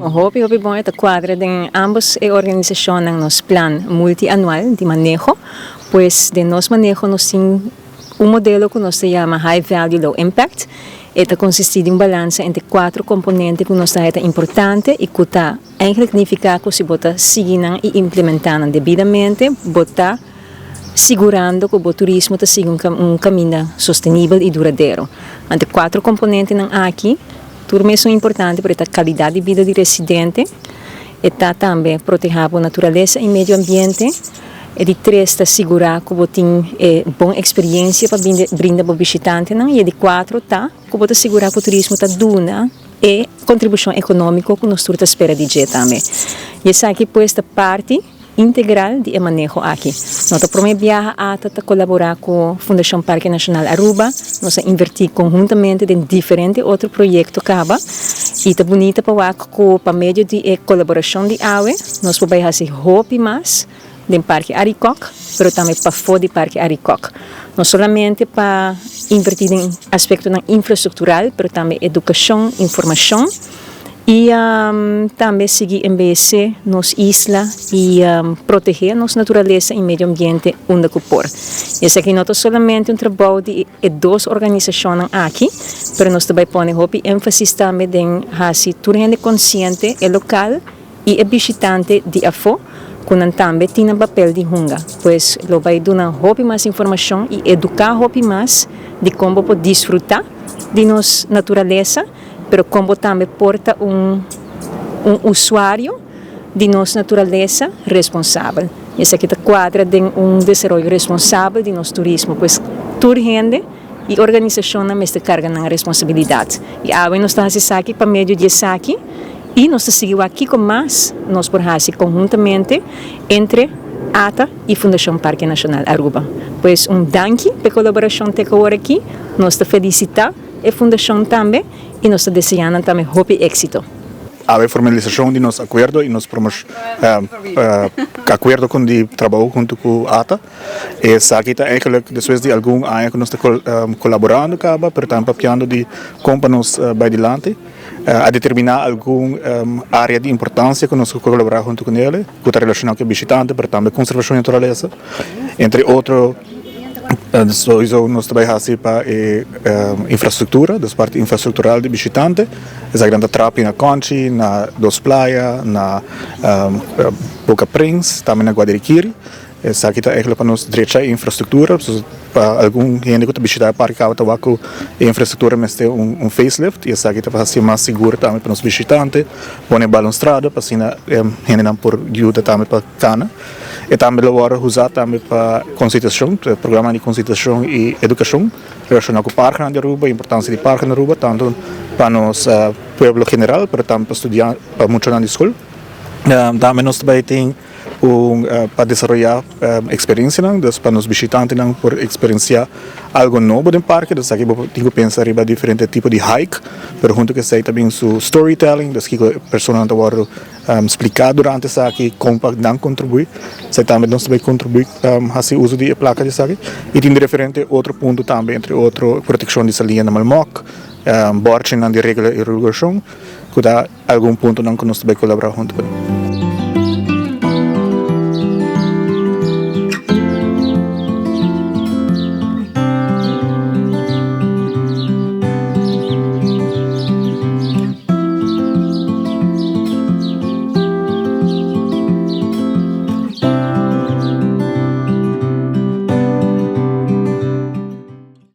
Hopi hopi bon, e ta cuadra den ambos e organisacionnan nos plan multianual di maneho. Pues den nos maneho nos tin un modelo cu nos ta yama High Value Low Impact. E ta consisti di un balansa entre cuatro componente cu nos ta haya ta importante y cu ta eigenlijk nifica cu si bo ta sigui nan y implementa nan debidamente bo ta sigurando cu bo turismo ta sigui un caminda sostenibel y duradero. Anto e cuatro componentenan aki tur mesun importante pero e ta calidad di bida di residente, e ta tambe proteha bo naturalesa y medio ambiente, e di tres ta sigura cu bo tin e bon experiencia pa brinda bo bishitantenan y e di cuatro ta cu bo ta sigura cu turismo ta duna e contribucion economico cu nos tur ta spera di dje tambe. Y esaki pues ta parti integral di e maneho aki. No ta prome biaha ata ta colabora cu Fundacion Parke Nacional Aruba, nos a inverti conhuntamente den diferente otro proyecto caba y ta bunita pa wak cu pa medio di e colaboracion di awe nos por bay haci hopi mas den Parke Arikok pero tambe pafo di Parke Arikok. No solamente pa inverti den aspectonan infrastructural pero tambe educacion, informacion. Y tambe sigui embeyece nos isla y protege nos naturalesa y medio ambiente unda cu por. Esaki no ta solamente un trabou di e dos organisacionnan aki, pero nos ta bay pone hopi enfasis tambe den haci tur hende consciente, e local y e bishitante di afo, cu nan tambe tin nan papel di hunga. Pues lo bay duna hopi mas informacion y educa hopi mas di con bo por disfruta di nos naturalesa. Pero kon bo tambe por ta un un usuario di nos naturalesa responsabel. I esaki ta kuadra den un desaroyo responsabel di nos turismo. Pues tur hende i organisashonnan mester karga nan responsabilidat. I awe nos ta hasi esaki pa medio di esaki i nos ta sigui wak kiko mas nos por hasi konhuntamente entre ata i Fundashon Parke Nashonal Aruba. Pues un danki p'e kolaborashon te ku awor aki. Nos ta felisitá. E fundashon tambe i nos ta deseá nan tambe hopi éksito. Awe formalisashon di nos akuerdo i nos akuerdo kon di trabou huntu ku ata. Esaki ta eigenlijk despues di algun aña ku nos ta kolaborando kaba pero tambe papiando di kon pa nos bai dilanti. A determiná algun área di importansia ku nos ku kolaborá huntu ku nele ku ta relashoná ku e bishitante pero tambe konservashon di naturalesa entre otro. Souiso nos ta bai hasi pa e infrastruktura, dus parti infrastruktural di bishitante. Esaki nan ta trapi na Conchi, na Dos Playa, na Boca Prins, tambe na Guadirikiri. Esaki ta eigenlijk pa nos drecha e infrastruktura, pa algun hende ku ta bishita e parke kaba ta wak ku e infrastruktura mester un facelift i esaki ta pa hasi mas sigur tambe pa nos bishitante. Pone balonstrada pa asina hendenan por yuda tambe pa kana. E tambe lo wòrdu usá tambe pa konsitashon, programa di konsitashon i edukashon relashoná ku parkenan di Aruba, importansia di parke na Aruba, tantu pa nos pueblo general pero tambe pa studian, pa muchanan di skol. Tambe nos ta bai tin un pa desaroyá eksperensianan, dus pa nos bishitantenan por eksperensiá algu nobo den parke, dus aki bo tin ku pensa riba diferente tipo di hike, pero huntu ku esei ta bin su storytelling, dus kiko e personanan ta wòrdu Spliká durante esaki kon pa nan kontribuí. Esei tambe nos ta bai kontribuí hasi uso di e plaka di esaki. I tin diferente otro punto tambe, entre otro protekshon di salia na Malmok, bòrchinan di regla i regulashon, ku ta algun puntonan ku nos ta bai kolaborá huntu kuné.